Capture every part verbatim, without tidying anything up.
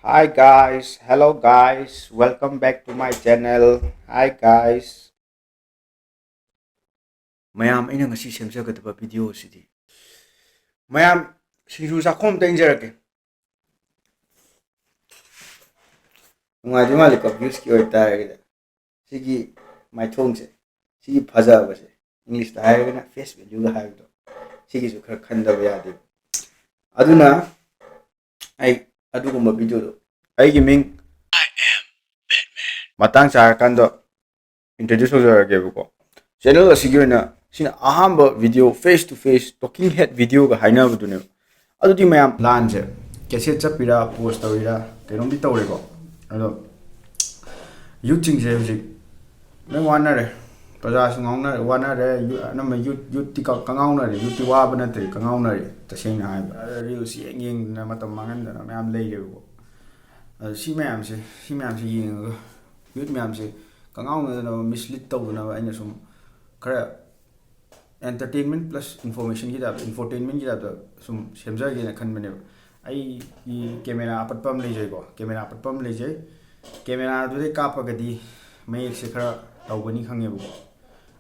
Hi guys, hello guys, welcome back to my channel. Hi guys. ꯃꯌꯥꯝ, ꯑꯩꯅ ꯉꯁꯤ ꯁꯦꯝꯖꯒꯗꯕ video ꯑꯁꯤꯗꯤ, ꯃꯌꯥꯝ, ꯁꯤꯡꯖꯨ ꯆꯥꯛꯈꯣꯝ ꯑꯝꯇ ꯏꯟꯖꯔꯛꯀꯦ꯫ ꯅꯨꯡꯉꯥꯏꯗꯣꯏ ꯃꯥꯜꯂꯤꯀꯣ, viewsꯀꯤ ꯑꯣꯏꯇꯥꯔꯒꯗꯤ꯫ ꯁꯤꯒꯤ ꯃꯥꯏꯊꯣꯡꯁꯦ, ꯁꯤꯒꯤ ꯐꯖꯕꯁꯦ, Englishꯇ ꯍꯥꯏꯔꯒꯅ face valueꯒ ꯍꯥꯏꯕꯗꯣ, ꯁꯤꯒꯤꯁꯨ ꯈꯔ ꯈꯟꯗꯕ ꯌꯥꯗꯦꯕ꯫ ꯑꯗꯨꯅ ꯑꯩ ꯑꯗꯨꯒꯨꯝꯕ videoꯗꯣ, ꯑꯩꯒꯤ ꯃꯤꯡ ꯃꯇꯥꯡ ꯆꯥꯔꯀꯥꯟꯗ introduce ꯇꯧꯖꯔꯒꯦꯕꯀꯣ꯫ Channel ꯑꯁꯤꯒꯤ ꯑꯣꯏꯅ ꯁꯤꯅ ꯑꯍꯥꯟꯕ video, face to face talking head videoꯒ ꯍꯥꯏꯅꯕꯗꯨꯅꯦꯕ꯫ ꯑꯗꯨꯗꯤ ꯃꯌꯥꯝ, ꯂꯥꯟꯁꯦ cassette ꯆꯠꯄꯤꯔꯥ, pause ꯇꯧꯔꯤꯔꯥ, ꯀꯩꯅꯣꯝꯗꯤ ꯇꯧꯔꯦꯀꯣ꯫ ꯑꯗꯣ youthꯁꯤꯡꯁꯦ ꯍꯧꯖꯤꯛ ꯂꯣꯏ ꯋꯥꯅꯔꯦ, ꯄ꯭ꯔꯖꯥꯁꯨ ꯉꯥꯎꯅꯔꯦ, ꯋꯥꯅꯔꯦ꯫ Youth, ꯑꯅꯝꯕ youth, youthꯇꯤ ꯀ-, ꯀꯉꯥꯎꯅꯔꯦ꯫ Youthꯇꯤ ꯋꯥꯕ ꯅꯠꯇ꯭ꯔꯦ, ꯀꯉꯥꯎꯅꯔꯦ꯫ ꯇꯁꯦꯡꯅ ꯍꯥꯏꯕ, reels ꯌꯦꯡ ꯌꯦꯡꯗꯅ ꯃꯇꯝ ꯃꯥꯡꯍꯟꯗꯅ ꯃꯌꯥꯝ ꯂꯩꯔꯦꯕꯀꯣ꯫ ꯑꯗꯣ ꯁꯤ ꯃꯌꯥꯝꯁꯦ, ꯁꯤ ꯃꯌꯥꯝꯁꯦ ꯌꯦꯡꯉꯒ youth ꯃꯌꯥꯝꯁꯦ ꯀꯉꯥꯎꯅꯗꯅꯕ, mislead ꯇꯧꯗꯅꯕ ꯑꯩꯅ ꯁꯨꯝ ꯈꯔ entertainment plus informationꯒꯤ typeꯇ, infotainmentꯀꯤ typeꯇ ꯁꯨꯝ ꯁꯦꯝꯖꯒꯦꯅ ꯈꯟꯕꯅꯦꯕ꯫ ꯑꯩꯒꯤ camera ꯑꯄꯠꯄ ꯑꯃ ꯂꯩꯖꯩꯀꯣ, camera ꯑꯄꯠꯄ ꯑꯃ ꯂꯩꯖꯩ꯫ Cameraꯗꯨꯗꯩ ꯀꯥꯞꯄꯒꯗꯤ ꯃꯌꯦꯛꯁꯦ ꯈꯔ ꯇꯧꯒꯅꯤ ꯈꯪꯉꯦꯕꯀꯣ꯫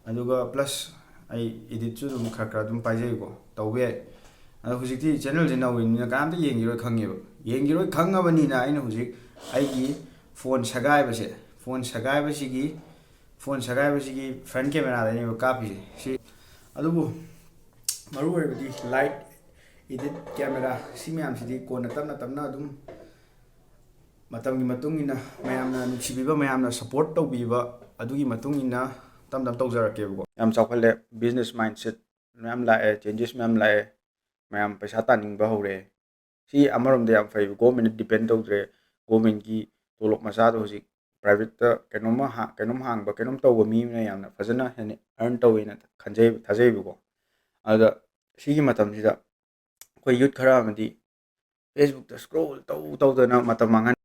ꯑꯗꯨꯒ plus ꯑꯩ editꯁꯨ ꯑꯗꯨꯝ ꯈꯔ ꯈꯔ ꯑꯗꯨꯝ ꯄꯥꯏꯖꯩꯀꯣ, ꯇꯧꯕ ꯌꯥꯏ꯫ ꯑꯗꯣ ꯍꯧꯖꯤꯛꯇꯤ channelꯁꯦ ꯅꯧꯔꯤꯕꯅꯤꯅ ꯀꯅꯥꯝꯇ ꯌꯦꯡꯈꯤꯔꯣꯏ ꯈꯪꯉꯦꯕ꯫ ꯌꯦꯡꯈꯤꯔꯣꯏ ꯈꯪꯉꯕꯅꯤꯅ ꯑꯩꯅ ꯍꯧꯖꯤꯛ ꯑꯩꯒꯤ phone ꯁꯦꯒꯥꯏꯕꯁꯦ, phone ꯁꯦꯒꯥꯏꯕꯁꯤꯒꯤ, phone ꯁꯦꯒꯥꯏꯕꯁꯤꯒꯤ front cameraꯗꯅꯦꯕ ꯀꯥꯞꯄꯤꯁꯦ꯫ ꯁꯤ, ꯑꯗꯨꯕꯨ ꯃꯔꯨꯑꯣꯏꯕꯗꯤ light, edit, camera ꯁꯤ ꯃꯌꯥꯝꯁꯤꯗꯤ ꯀꯣꯟꯅ ꯇꯞꯅ ꯇꯞꯅ ꯑꯗꯨꯝ ꯃꯇꯝꯒꯤ ꯃꯇꯨꯡ ꯏꯟꯅ, ꯃꯌꯥꯝꯅ ꯅꯨꯡꯁꯤꯕꯤꯕ, ꯃꯌꯥꯝꯅ support ꯇꯧꯕꯤꯕ, ꯑꯗꯨꯒꯤ ꯃꯇꯨꯡ ꯏꯟꯅ ꯇꯞ ꯇꯞ ꯇꯧꯖꯔꯛꯀꯦꯕꯀꯣ꯫ ꯌꯥꯝ ꯆꯥꯎꯈꯠꯂꯦ, business mindset ꯃꯌꯥꯝ ꯂꯥꯛꯑꯦ, changes ꯃꯌꯥꯝ ꯂꯥꯛꯑꯦ, ꯃꯌꯥꯝ ꯄꯩꯁꯥ ꯇꯥꯟꯅꯤꯡꯕ ꯍꯧꯔꯦ꯫ ꯁꯤ ꯑꯃꯔꯣꯝꯗ ꯌꯥꯝ ꯐꯩ, governmentꯅ depend ꯇꯧꯗ꯭ꯔꯦ꯫ Governmentꯀꯤ ꯇꯣꯂꯣꯞ ꯃꯆꯥꯗꯣ ꯍꯧꯖꯤꯛ privateꯇ ꯀꯩꯅꯣꯝꯃ ꯍꯥ-, ꯀꯩꯅꯣꯝ ꯍꯥꯡꯕ, ꯀꯩꯅꯣꯝ ꯇꯧꯕ ꯃꯤ ꯑꯃꯅ ꯌꯥꯝꯅ ꯐꯖꯅ ꯍꯦꯟꯅ earn ꯇꯧꯋꯦꯅ ꯈꯟꯖꯩ, ꯊꯥꯖꯩꯕꯀꯣ꯫ ꯑꯗꯨꯗ ꯁꯤꯒꯤ ꯃꯇꯝꯁꯤꯗ ꯑꯩꯈꯣꯏ youth ꯈꯔ ꯑꯃꯗꯤ Facebookꯇ scroll ꯇꯧ ꯇꯧꯗꯅ ꯃꯇꯝ ꯃꯥꯡꯍꯟ,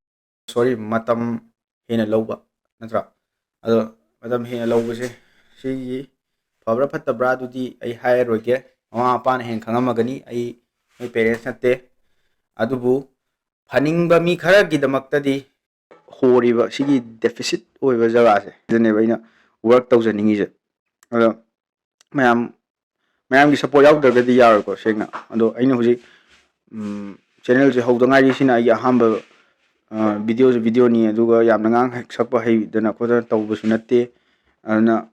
sorry, ꯃꯇꯝ ꯍꯦꯟꯅ ꯂꯧꯕ, ꯅꯠꯇ꯭ꯔꯥ? ꯑꯗꯣ ꯃꯇꯝ ꯍꯦꯟꯅ ꯂꯧꯕꯁꯦ, ꯁꯤꯒꯤ ꯐꯕ꯭ꯔꯥ ꯐꯠꯇꯕ꯭ꯔꯥ ꯑꯗꯨꯗꯤ ꯑꯩ ꯍꯥꯏꯔꯔꯣꯏꯒꯦ, ꯃꯃꯥ ꯃꯄꯥꯅ ꯍꯦꯟꯅ ꯈꯪꯉꯝꯃꯒꯅꯤ, ꯑꯩ ꯃꯣꯏ parents ꯅꯠꯇꯦ꯫ ꯑꯗꯨꯕꯨ ꯐꯅꯤꯡꯕ ꯃꯤ ꯈꯔꯒꯤꯗꯃꯛꯇꯗꯤ ꯍꯣꯔꯤꯕ ꯁꯤꯒꯤ deficit ꯑꯣꯏꯕ ꯖꯒꯥꯁꯦ ꯁꯤꯗꯅꯦꯕ ꯑꯩꯅ work ꯇꯧꯖꯅꯤꯡꯉꯤꯁꯦ꯫ ꯑꯗꯣ ꯃꯌꯥꯝ ꯃꯌꯥꯝꯒꯤ support ꯌꯥꯎꯗ꯭ꯔꯒꯗꯤ ꯌꯥꯔꯣꯏꯀꯣ, ꯁꯦꯡꯅ꯫ ꯑꯗꯣ ꯑꯩꯅ ꯍꯧꯖꯤꯛ channelꯁꯦ ꯍꯧꯗ ꯉꯥꯏꯔꯤ, ꯁꯤꯅ ꯑꯩꯒꯤ ꯑꯍꯥꯟꯕ videoꯁꯨ videoꯅꯤ꯫ ꯑꯗꯨꯒ ꯌꯥꯝꯅ ꯉꯥꯡ ꯍꯦꯛ ꯁꯛꯄ ꯍꯩꯗꯅ ꯈꯣꯠꯇꯅ ꯇꯧꯕꯁꯨ ꯅꯠꯇꯦ꯫ ꯑꯗꯨꯅ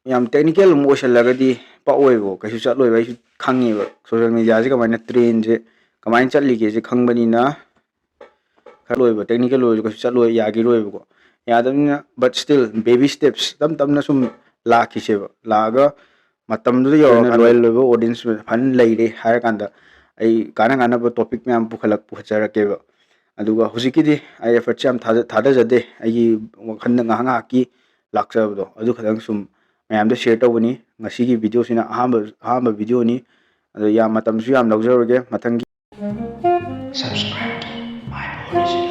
ꯌꯥꯝ technical ꯑꯃ ꯑꯣꯏꯁꯜꯂꯒꯗꯤ ꯄꯛꯑꯣꯏꯕꯀꯣ, ꯀꯩꯁꯨ ꯆꯠꯂꯣꯏꯕ꯫ ꯑꯩꯁꯨ ꯈꯪꯉꯦꯕ social mediaꯁꯦ ꯀꯃꯥꯏꯅ trendꯁꯦ ꯀꯃꯥꯏꯅ ꯆꯠꯂꯤꯒꯦꯁꯦ ꯈꯪꯕꯅꯤꯅ, ꯈꯔ ꯂꯣꯏꯕ technical ꯑꯣꯏꯔꯁꯨ ꯀꯩꯁꯨ ꯆꯠꯂꯣꯏ, ꯌꯥꯈꯤꯔꯣꯏꯕꯀꯣ꯫ ꯌꯥꯗꯕꯅꯤꯅ, but still baby steps, ꯇꯞ ꯇꯞꯅ ꯁꯨꯝ ꯂꯥꯛꯈꯤꯁꯦꯕ꯫ ꯂꯥꯛꯑꯒ ꯃꯇꯝꯗꯨꯗ ꯌꯧꯔꯒ loyal ꯑꯣꯏꯕ audience ꯐꯖꯅ ꯂꯩꯔꯦ ꯍꯥꯏꯔꯀꯥꯟꯗ ꯑꯩ ꯀꯥꯟꯅ ꯀꯥꯟꯅꯕ topic ꯃꯌꯥꯝ ꯄꯨꯈꯠꯂꯛ ꯄꯨꯈꯠꯆꯔꯛꯀꯦꯕ꯫ ꯑꯗꯨꯒ ꯍꯧꯖꯤꯛꯀꯤꯗꯤ ꯑꯩ effortꯁꯦ ꯌꯥꯝ ꯊꯥꯗ- ꯊꯥꯗꯖꯗꯦ, ꯑꯩꯒꯤ ꯋꯥꯈꯜꯗ ꯉꯥꯏꯍꯥꯛ ꯉꯥꯏꯍꯥꯛꯀꯤ ꯂꯥꯛꯆꯕꯗꯣ ꯑꯗꯨ ꯈꯛꯇꯪ ꯁꯨꯝ ꯃꯌꯥꯝꯗ share ꯇꯧꯕꯅꯤ꯫ ꯉꯁꯤꯒꯤ videoꯁꯤꯅ ꯑꯍꯥꯟꯕ ꯑꯍꯥꯟꯕ videoꯅꯤ꯫ ꯑꯗꯣ ꯌꯥꯝ ꯃꯇꯝꯁꯨ ꯌꯥꯝ ꯂꯧꯖꯔꯣꯏꯒꯦ꯫ ꯃꯊꯪꯒꯤ Subscribe to my boys.